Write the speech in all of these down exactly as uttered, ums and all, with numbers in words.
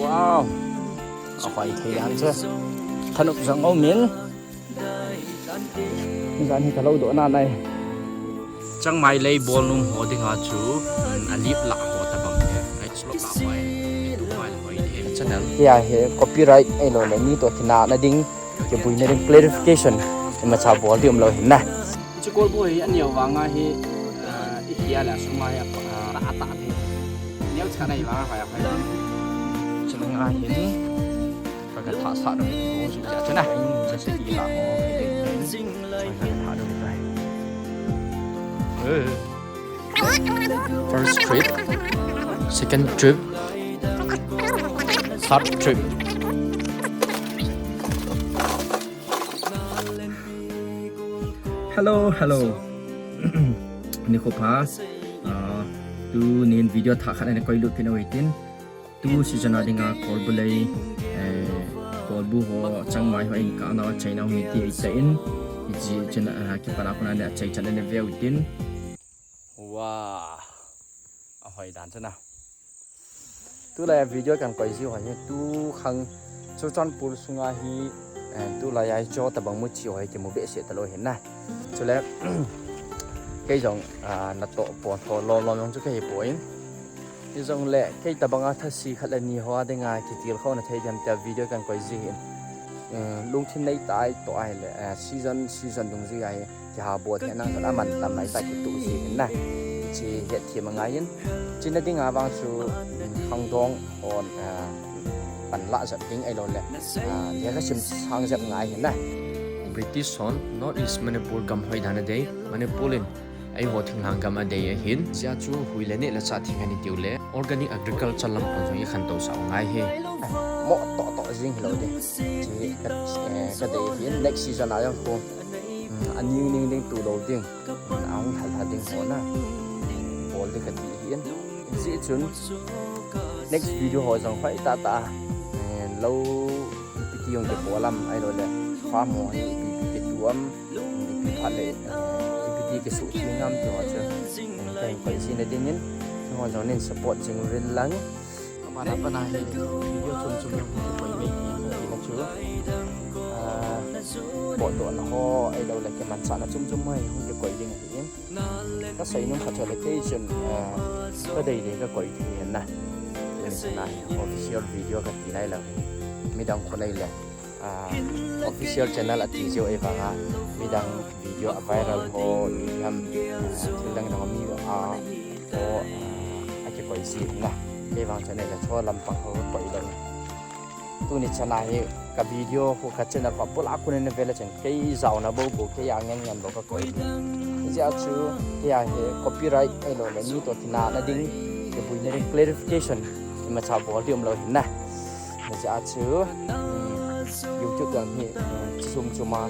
Wow. Ahoi thei dan chu. Thanop jong aumin. Jan hi ka lo doh na nai. Changmai lei bol nom ho dinga chu, um, alip lah ho tabang hi. Ai slope lah ho ai. Tu mai lah ho hi channel. Tia hi copyright ahi lo le mi to kinah na ding, kibuina ding clarification imacha bol ding um lo hin na. Chu kolbu hi aneo vanga hi, ah, i khia le suma hi, ah, ata the. Neo cha na i vanga ha ha. Chu nga hin. Ka ka tha sa no ko ju ja chana. Sa se ki la mo. Sa ka tha no ta. First trip, second trip, third trip. Hello, hello. Nikho pha. Ah, tunin video thah khat ana koi lut phin u hitin. Tu season a dinga kolbu lei, eh, kolbu ho, changmai ho in ka na chai nau hi ti ita in, i ji chana, ah, ki para kuna ne chai chana ne veu tin. Wa. Ahoi dan chana. Tulai a video kan koi ji ho hi tu khang Churachandpur sunga hi, eh, tulai a hi cho tabang mu chi ho hi kimu behseh talou hin na. Chule, kei jong, ah, na to pon ho lo lo jong chu kei hi poi. Hijongle, kei tabanga thasi khat le ni ho a dinga kitilkhouna thei diam tia video kan koi ji hin. Eh, lungthim nei tai to ahi le, eh, season, season dungjuia hi kiha bol hi nang aman tam lai ta kitu ji hin na. Chi het thim angai in. Chi na dinga vang chu, mm, khangdong hon, eh, pan lah jep ding ahi lo le, ah, lekha sim sang jep ngai hin na. British hon North East Manipur gam hoi dan a dei, Manipur in eiho thinglhang gam a dei ahin, jia chu hui le neh le chah thing ani tiu le, organic agriculture lampang jong i khantou sah u ngai hi. Mo to to jing hi lo ding. Chi ka, eh, ka dei hin next season a jong khu, mm, a ning ning ding tu lo ding. Mm, a hung hal hal ding ho na. Bol ding ka ti hin. Ji chun next video ho jong hoi ta ta. Eh, lo ipi ti jong ke bol am ahi lo le. Farm ho hi ipi ipi ke tu am. Ipi phat le, eh, ipi ti ke su ti ngam ti ho chu. Ka koi ji na ding in. Ho jong nin support jing uvin lang. Mana pana hi video chum chum jong koi mai ti na chu. Ah, bol doh na ho, ahi lo le kimanchah na chum chum ho hi hung ke koi ding ahi in. Ka seinom khat chu le kei chun, ah, ka dei dei ka koi thei hin na. Tuni chana hi official video ka ti nai lo. Midang khu nei le, ah, official channel a ti jeh u ahi vanga. Midang video a viral ho, ni ham, ah, thil dang dang mi, ah, ho, ah, a kikoi ji na. Kei vang chun nei le cho lampang ho koi lo. Tuni chana hi ka video khu ka channel pa bula kunin na vela chen kei jaona bou bou kei a ngen ngen bou ka koi. Hijeh a chu kei a hi copyright ahi lo le mi to kinah na ding, kibuina ding clarification imacha bol ding um lo hin na. Hijeh a chu, mm, YouTube jong hi, mm, chum chum a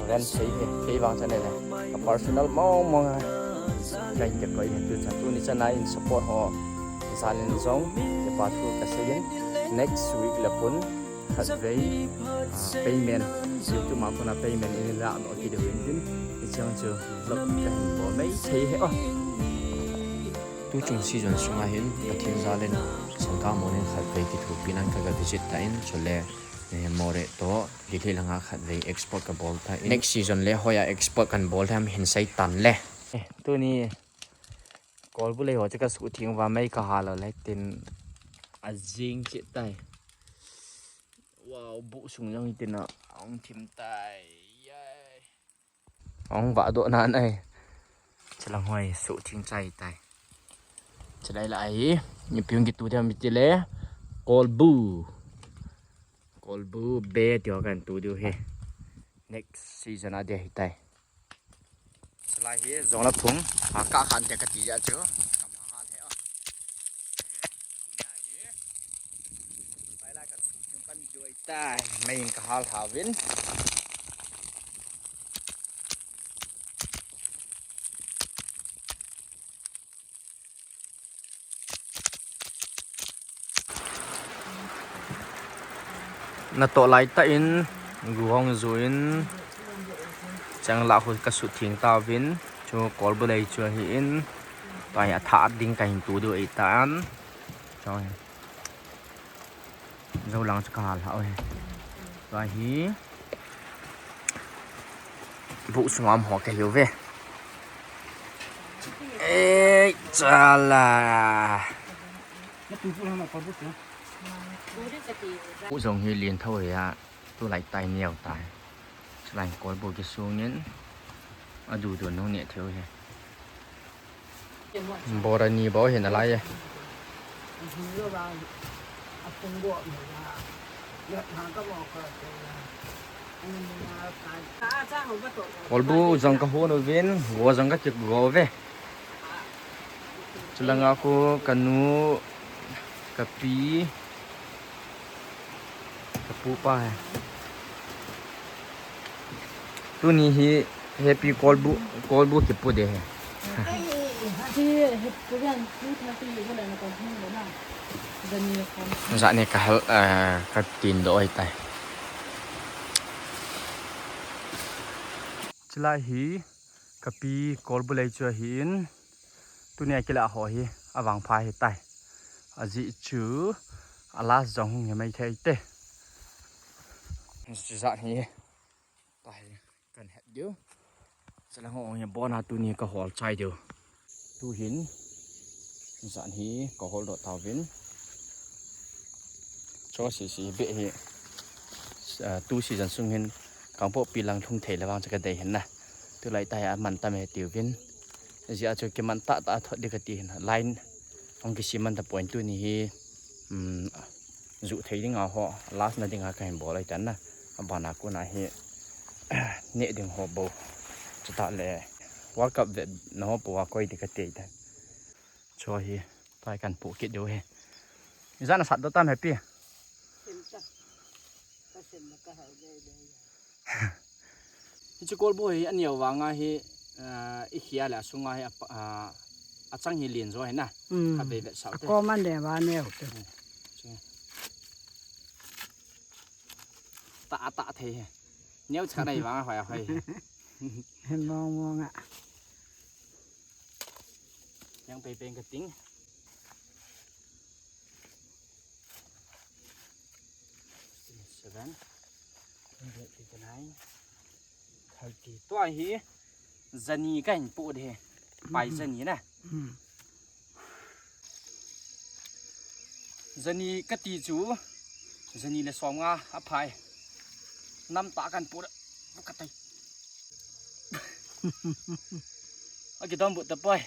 ran thei hi, kei vang channel le ka personal mong mong a. Ka hin ka koi hi tu chan tuni chana in support ho. Jalin jong, kipa thu ka seiyin, next week le pun, khatvei, ah, payment, YouTube a kona payment in la no ki de hin din, i chang chu vlog ka hin bol mai thei hi o. Tu chung season sunga hin, Pathen jalin, Sangkah mun in khatvei kithopi nan ka ga visit ta in, chule, eh, Moreh to, Delhi langa khatvei export ka bol ta in. Next season le hoiya export kan bol tham hin sei tan le. Eh, tuni Kolbu lei ho chu ka suhtheng uva mei ka hal u le tin a jing cheh tai. Wow, buh sung jong hitin a hung thim tai. Yay. Hung vah doh nan ahi. Chulang hoi suhtheng chai tai. Chulai lah ahi. Ipi hung kitu diam iti le. Kolbu. Kolbu be ti ho kan tu diu hi. Next season a dia hitai. Chulai hi jong la phung, a kah khan te ka ti ja chu. Ka ma hal he o. Pai lai ka phung kan joi tai. Mei in ka hal hal vin. Na toh lai tah in, gu hung ju in, chang lah khu ka suhtheng tauvin, chu kolbu lei chu ahi in, Tua hi athah ding kahin tu diu ahitan. Choi. Jou lang chu kahal hah uve. Tua hi. Buh sunga um ho kahiuve. Ei, chala. Buh jong hi lien tho hi a, tulai tai neo tai. Chulai kolbu kisungin, adu du nung ne theu hi. Bora ni bou hi nalai e. Kolbu jong kahon uvin, go jong kakigo uve. Chulanga khu kanu, kapi, kapu pa hi. Tuni hi happy kolbu, kolbu kipu de hi. Jani kahal, eh, katin do ahitai. Chulai hi kapi kolbu lei chu ahin. Tunia kilah ho hi avangpha ahitai. Ajeh chu a last jong hung hi maithei te. Chujat hi. Tahi kan het diu. Chulai ho hi bona tuni kahol chai diu. Tuhin. Jan hi kahol doh tauvin. Cho sisi beh hi. Ah, tu season sung hin Kangpokpi lang lhung thei le vang chu kadei hin na. Tulai tahi aman tam e tiuvin. Ajeh chu kiman tahtah thot ding kati hin. Line hung kisem man tapon tuni hi. Um, juh thei dinga ho, last na dinga kahin bol ahitan na. Abana kona hi, neh ding ho bou. Chutah le, World Cup vetna ho pou a koi ding kati ahitan. Cho hi, tai kan pu kit diu hi. Ijat nasat doh tam happy. Hiche kolbu hi aneo vanga hi, ah, ikhia le asunga hi apa, ah, achang hi lien jo hi na. Hmm. Khatvei vetsah te. Akom aneo va neo te. Hmm. Che. Ta, ta thei hi. Neo cha nei vanga hoi hoi hi. Mong mong a. Yang pei pei kating. Seven, hundred fifty-nine, thirty. Tua hi jani kahin pu de. Pai jani na. Hmm. Jani kati chu, jani le som nga aphai. Namtah kahin pu de. Katai. Akidom but tapoi.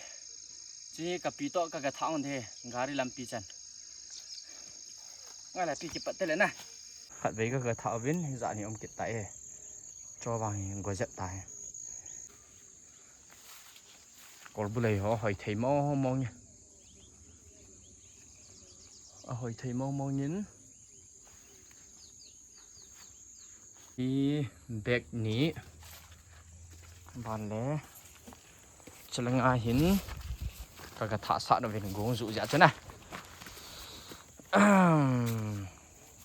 Chi kapi toh kaga thah un de, gari lampi chan. Ngai la pi kipat te le na. Khatvei kaga thah uvin, jani um kit tai e. Cho vang hi go jep tai. Kolbu lei ho hoi thei mong mong e. Ahoi thei mong mong in. Hi bag ni ban le chalanga hin kaga thah sah uvin gong ju ja chana.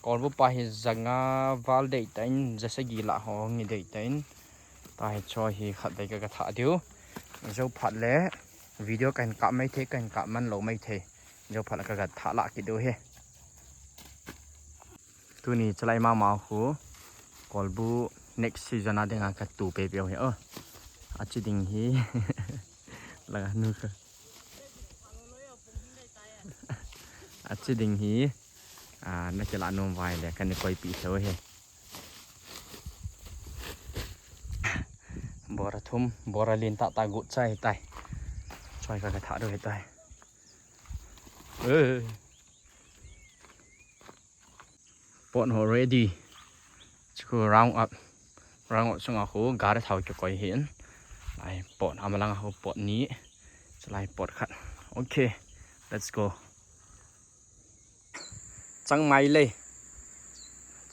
Kolbu pa hi janga val dei tain, jasagi lah ho ngi dei tain. Tahi cho hi khatvei kaga thah diu. Jou phat le video kahin kap mai thei, kahin kap man lou mai thei. Jou phat le kaga thah lah kit diu hi. Tuni chalai mama khu kolbu next season a dinga katu pepeu hi o. Achi ding hi. Langa nu kha. Achi ding hi. Ah, nakila nom vai le kani koipi theu hi. Bora thum, bora lin tah tah gu chai tai. Choi kaga thah diu hi tai. Eh. Pot ho ready. Chu round up. Round up sunga khu gari thao kikoi hin. Ai pot amalang khu pot ni. Chalai pot khat. Okay. Let's go. Changmai lei.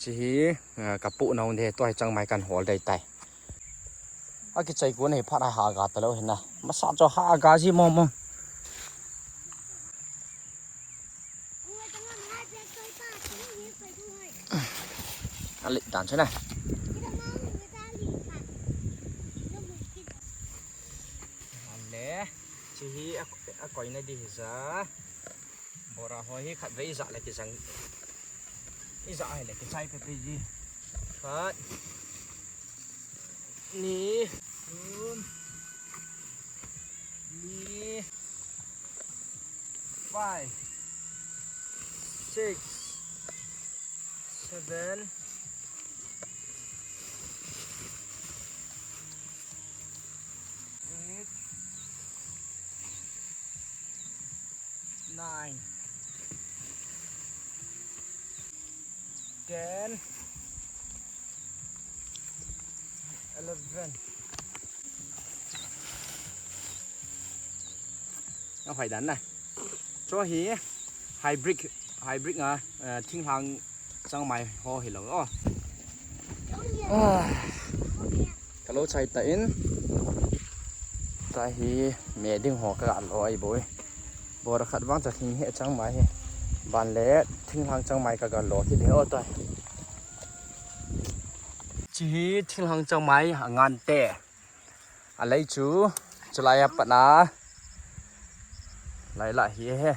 Chi hi, ah, kapu nau de tua hi changmai kan hol dei tai. Akichai kun hi phat a ha ga talou hin na. Masa cho ha ga ji mong mong. Alit dan chana. Ale. Hi a, a koina di hi ja. Bora ho hi khatvei ijat le kijang. Ijat le kichai pepe ji. Khat. Ni. Thum. Ni. Five. Six. Seven. Eight. Nine. Ten. Eleven. Ahoi dan na. Chu hi hybrid, hybrid nga, eh, thinglhang changmai ho hilou o. Ah. Ka lo chai ta in. Tua hi me ding ho ka ga lo ahi bou e. Bora khat vang cha thing hi changmai hi. Ban le thinglhang changmai ka ga lo hi de o tua. Chi hi thinglhang changmai a ngan te. A lei chu, chulai a pat na. Lai la hi he.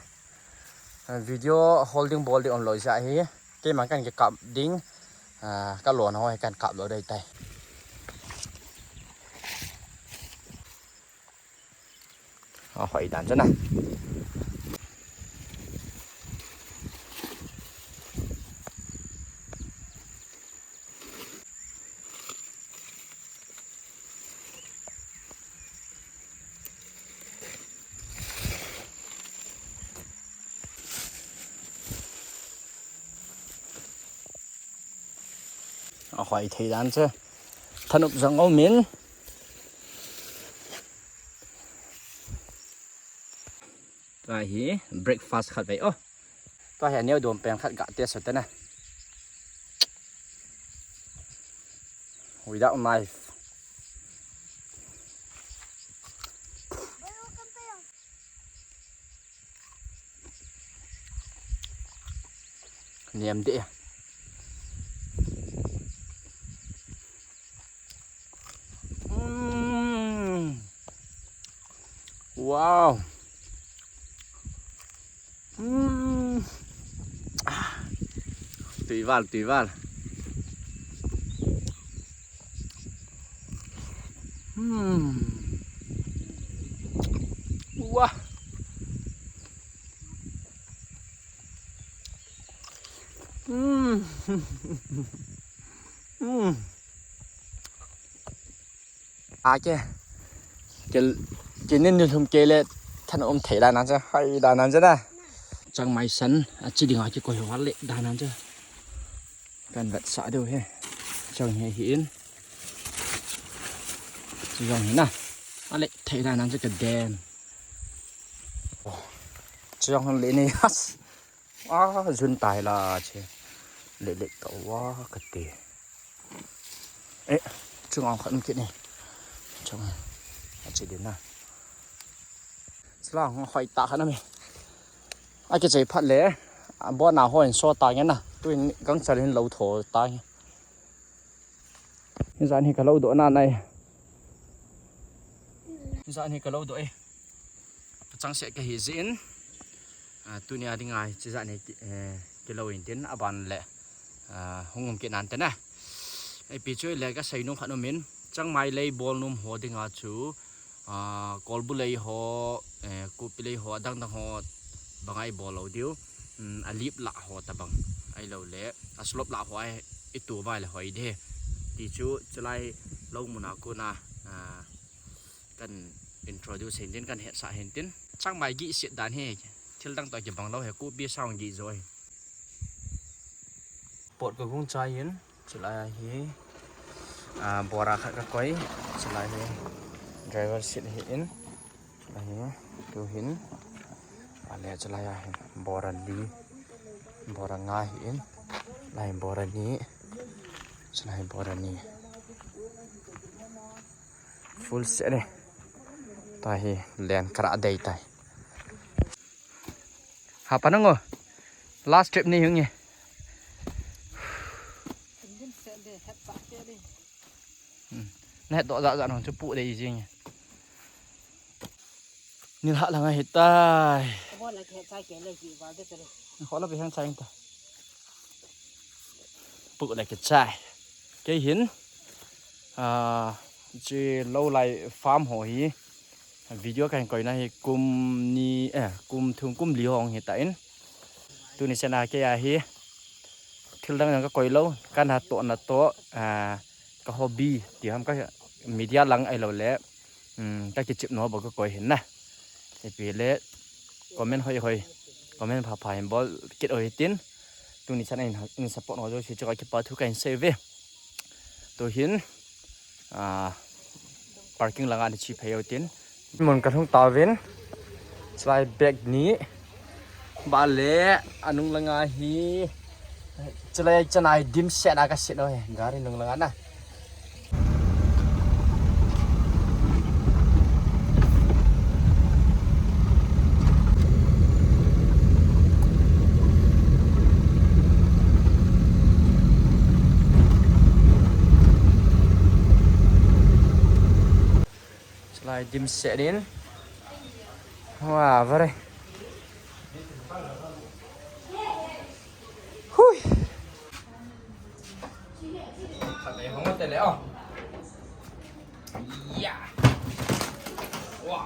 Video holding bol ding um lou ja hi. Keima kan kikap ding. Ah, ka lo na ho kan kap lou dei tai. Ahoi dan chu na. Ahoi thei dan chu. Thanop jong um in. Tua hi breakfast khat vei o. Tua hi aneo dom pen khat ga test u te na. Without knife. Nem de. Mm. Wow. Mm. Ah. Tui val, tui val. Mm. Wow. Mm. Mm. A ke. Ke, ke nin ni lhum ke le than um thei dan an cha, hai dan an cha da. Changmai san, a chi ding a kikoi val le dan an cha. Kan vetsah diu he. Chang he hi in. Chang hi na. A le thei dan an cha ka den. Chang le ni has. A, jun tai la che. Le le ka wa ka te. Eh, chung ang khan kit ni. Chung. A che din na. Sla hong hoi ta khan mi. A ke che phat le. A bo na hoi so ta nge na. Tu in gang chal hin lo tho ta nge. Ni zan hi ka lo do na nai. Ni zan hi ka lo do e. Chang se ka hi zin. Ah, tunia dinga, chi zan hi, eh, kilo in tin, aban le, ah, hung um kit nan te na. Ei pi chu le ka sei nung khat um in, changmai lei bol num ho dinga chu, ah, kolbu lei ho, eh, kupi lei ho, adang dang ho, bangai bol lo diu, um, a lip la ho ta bang, ai lo le, a slop la ho ai, i tu vai le hoi de. Ti chu, chulai lo muna kuna, ah, kan introduce hin tin, kan hetsah hin tin. Changmai gih sit dan hi, thil dang toh kibang lou hi, kupi sang gih jo hi. Pot ka hung chai in, chulai hi, ah, bora khat ka koi, chulai hi, driver seat hi in, chulai hi, tu hin, ale chulai hi, bora li, bora nga hi in, lai bora ni, chulai bora ni. Full set ni. Tahi len kara dei tai. Ha panango. Last trip ni hung ni. Hmm. Net do za za no chu pu dei jing. Nilhah lang ahitai. Ka bol la kihe chai kei le ki val de talo. Kho la behang chai ta. Puk le kichai. Kei hin. Ah, chi lo lai farm ho hi. Video kahin koina hi kum ni, eh, kum thum kum li ho hung hitan. Tuni chana kei a hi. Thil dang dang kakoi lou, kana toh na toh, ah, ka hobby, ti ham ka media lang ahilou le, um, ka kichep nau bou kakoi hin na. Ipi le, comment hoi hoi, comment pha pha hin bol kit u hitin. Tuni chan in, in support nau jouse chu ka kipa thu kahin sei uve. Tu hin, ah, parking langa ni chi phei u tin. Mun ka lhung tauvin. Chulai bag ni. Ba le, anung langa hi. Chulai chana hi dimset na ka sit u hi. Gari nung langa na. Chulai dimset in. Wa, vare. Hui. Khat nei hong te le o. Ya. Wa.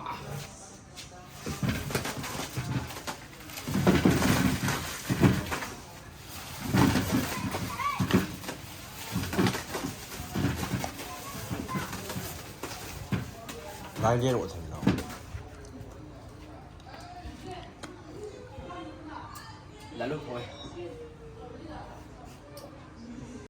Lai lian u thei lo. Lalu hoi.